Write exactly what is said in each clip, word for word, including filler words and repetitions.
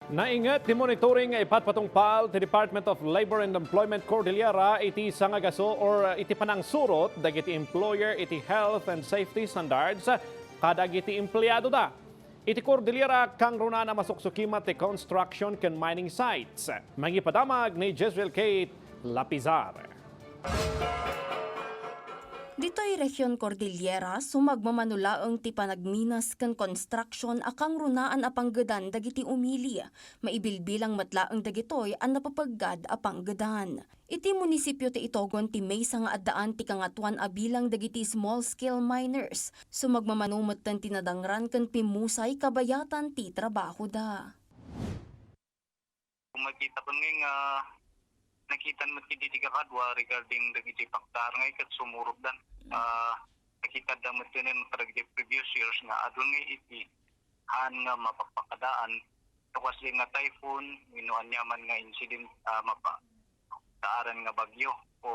Nainget ti monitoring nga ipatpatungpal ti Department of Labor and Employment Cordillera iti sangagaso or iti panangsurot dagiti employer iti health and safety standards kadagiti empleadoda. Iti Cordillera, kangrunaan a masuksukimat ti construction ken mining sites. Mangipadamag ni Jezreel Kate Lapizar. Ditoy Region Cordillera, sumagmamano laeng ti panagminas ken construction a kangrunaan a panggedan dagiti umili. Maibilbilang met laeng dagitoy a napapeggad a panggedan. Iti munisipio ti Itogon ti maysa nga addaan ti kangatoan a bilang dagiti small-scale miners. Sumagmamano metten ti nadangran ken pimmusay kabayatan ti trabahoda. Makita kon ngay nga nakitan met iti kakadua regarding dagiti pakdar ngay ket sumurotdan. Ah, nakitadda met ken kadagiti previous years nga adu ngay iti haan nga mapakpakadaan. No kasdi nga typhoon, wenno aniaman nga incident, ah, mapa-, daaran nga bagyo o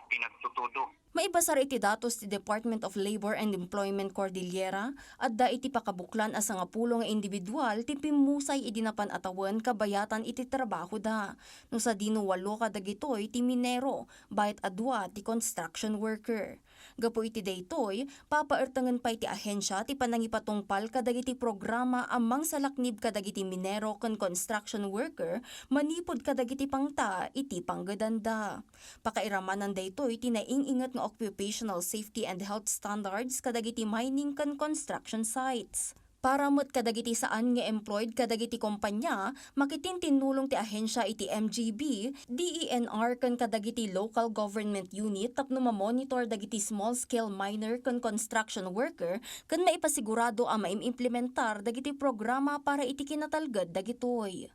pinagtutudo. Maibasar iti datos ti Department of Labor and Employment Cordillera, adda iti pakabuklan a sangapulo nga individual ti pimmusay idi napan a tawen kabayatan iti trabahoda. No sadino, walo kadagitoy ti minero, bayat a dua ti construction worker. Gapu iti daytoy, papaertengen pay ti ahensia ti panangipatungpal kadagiti programa a mangsalaknib kadagiti minero ken construction worker manipud kadagiti pangta iti panggedanda. Pakairamanan daytoy ti naing-inget nga occupational safety and health standards kadagiti mining ken construction sites. Para met kadagiti saan nga employed kadagiti kompania, makitintinnulong ti ahensia iti M G B, D E N R ken kadagiti local government unit tapno mamonitor dagiti small-scale miner ken construction worker ken maipasigurado a maim-implementar dagiti programa para iti kinatalged dagitoy.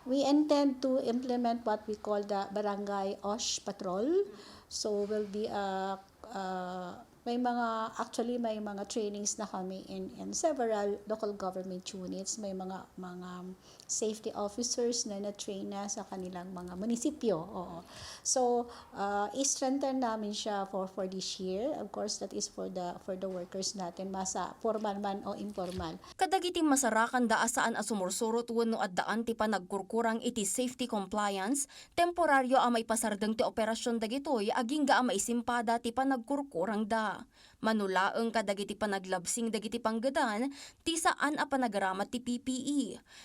We intend to implement what we call the Barangay OSH Patrol. So, will be a, uh, may mga, actually, may mga trainings na kami in, in several local government units. May mga, mga safety officers na na-train na sa kanilang mga munisipyo. Oo. So, uh, i-strengthen namin siya for, for this year. Of course, that is for the, for the workers natin, masa formal man o informal. Kadagiti masarakanda a saan a sumursurot wenno addaan ti panagkurkurang iti safety compliance, temporario a maipasardeng ti operasion dagitoy agingga a maisimpada ti panagkurkurangda. Mano laeng kadagiti panaglabsing dagiti panggedan ti saan a panagaramat ti P P E,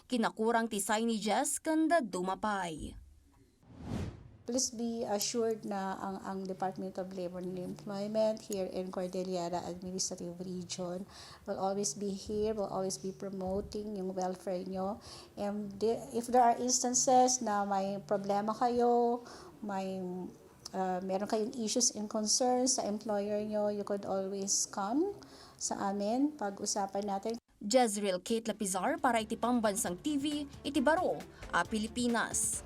kinakurang ti signages ken dadduma pay. Please be assured na ang, ang Department of Labor and Employment here in Cordillera Administrative Region will always be here, will always be promoting yung welfare nyo. And the, if there are instances na may problema kayo, may, uh, meron kayong issues and concerns sa employer nyo, you could always come sa amin. Pag-usapan natin. Jezreel Kate Lapizar para iti Pambansang T V, iti baro a Pilipinas.